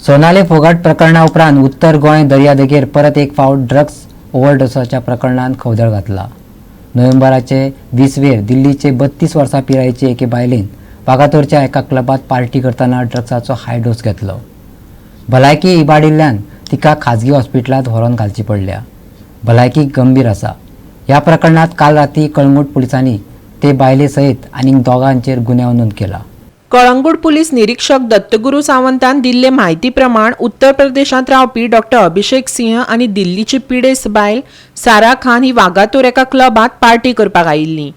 सोनाली फोगट प्रकरणा उपरांत उत्तर गोंय दर्यादेगेर परत एक फावट ड्रग्स ओव्हरडोसाच्या प्रकरणान खवदळ घातला. नोव्हेंबराचे 20वेर दिल्लीचे 32 वर्सां पिरायेचे एके बायलेन वागातोरच्या एका क्लबात पार्टी करतना ड्रग्साचो हाय डोस घेतलो. भलायकी इबाडिल्ल्यान तिका खाजगी हॉस्पिटलांत व्हरोन घालची पडल्या. भलायकी गंभीर आसा. ह्या प्रकरणात काल राती कळंगूट पुलिसांनी ते बायले सयत आनीक दोगांचेर गुन्यांव नोंद केला. कळंगूट पुलीस निरीक्षक दत्तगुरू सावंतान दिल्ले म्हायती प्रमाण, उत्तर प्रदेशांत रावपी डॉक्टर अभिषेक सिंह आनी दिल्लीची पिडेस्त बायल सारा खान ही वागातोर एका क्लबांत पार्टी करपाक आयिल्ली.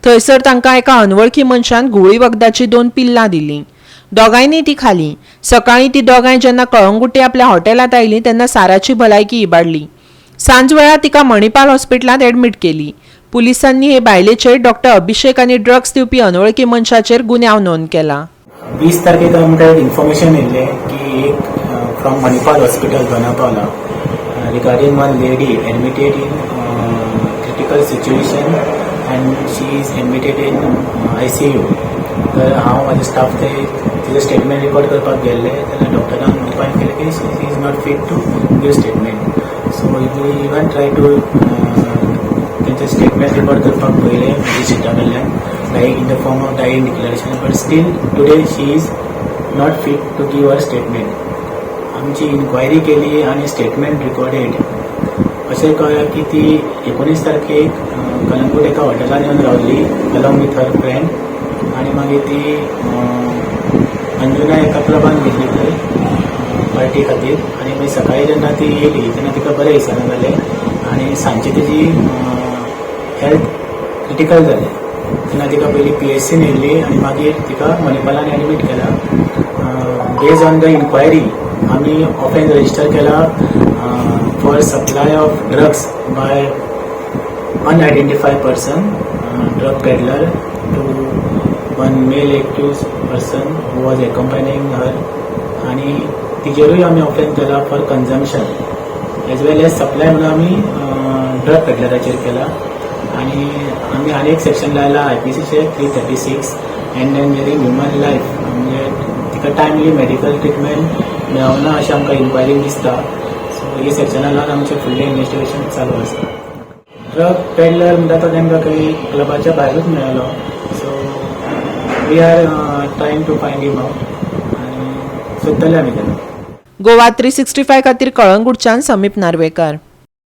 थंयसर तांकां एका अनवळखी मनशान घुंवळी वखदाची दोन पिल्लां दिलीं. दोगांयनी ती खाली. सकाळीं ती दोगांय जेन्ना कळंगुटे आपल्या हॉटेलांत आयलीं तेन्ना साराची भलायकी इबाडली. सांजवेळा तिका मणिपाल हॉस्पिटलांत एडमीट केली. पुलिसांनी हे बायलेचेर, डॉक्टर अभिषेक आनी ड्रग्स दिवपी अनवळखी मनशाचेर गुन्यांव नोंद केला. 20 तारखेक आमकां एक इन्फॉर्मेशन येयल्लें की एक from Manipal Hospital, Dona Paula, regarding one lady admitted in critical situation and she is admitted in ICU. तर हांव म्हाजे स्टाफ ते तिजें स्टेटमेंट रिकॉर्ड करपाक गेल्ले तेन्ना डॉक्टरान ओपायन केलें की she is not fit to give statement. So we even try to तेंचें स्टेटमेंट रिकॉर्ड करपाक पळयलें मजिस्ट्रेटा कडल्यान, like in the form of dying declaration, but still today she is not fit to give her statement. आमची enquiry केली आनी statement recorded. अशें कळ्ळें की ती 19 तारखेक कलंगूट एका हॉटेलान येवन रावली अलॉंग विथ हर फ्रेंड आनी मागीर ती अंजुना एका क्लबान गेल्ली थंय पार्टी खातीर. आनी मागीर सकाळीं जेन्ना ती येयली तेन्ना तिका बरें दिसना जालें आनी सांजची तेजी हेल्थ क्रिटिकल जालें. तेन्ना तिका पयलीं पीएचसीन येयल्ली आनी मागीर तिका मणिपालान एडमीट केला. बेज ऑन the inquiry आमी ऑफेन्स रजिस्टर केला for supply of drugs by unidentified person, drug peddler, to one male accused person who was accompanying her. आणि तिजेरूय आमी ऑफेन्स केला for consumption as well as supply म्हणून आमी drug पेडलराचेर केला. आणि आमी आनी एक सेक्शन लायला आयपीसीचे, 336, endangering human life, म्हणजे तिका टायमली मेडिकल ट्रिटमेंट मेळना अशें आमकां इन्क्वायरीन दिसता. सो ही सेक्शना लावन आमचें फुडलें इन्वेस्टिगेशन चालू आसा. ड्रग पेडलर म्हणटा तो तांकां खंय क्लबाच्या भायरूच मेळ्ळो. So we are trying to find him out आनी सोदतले आमी ताका. गोवा 365 खातीर कळंगूटच्यान समीप नार्वेकार.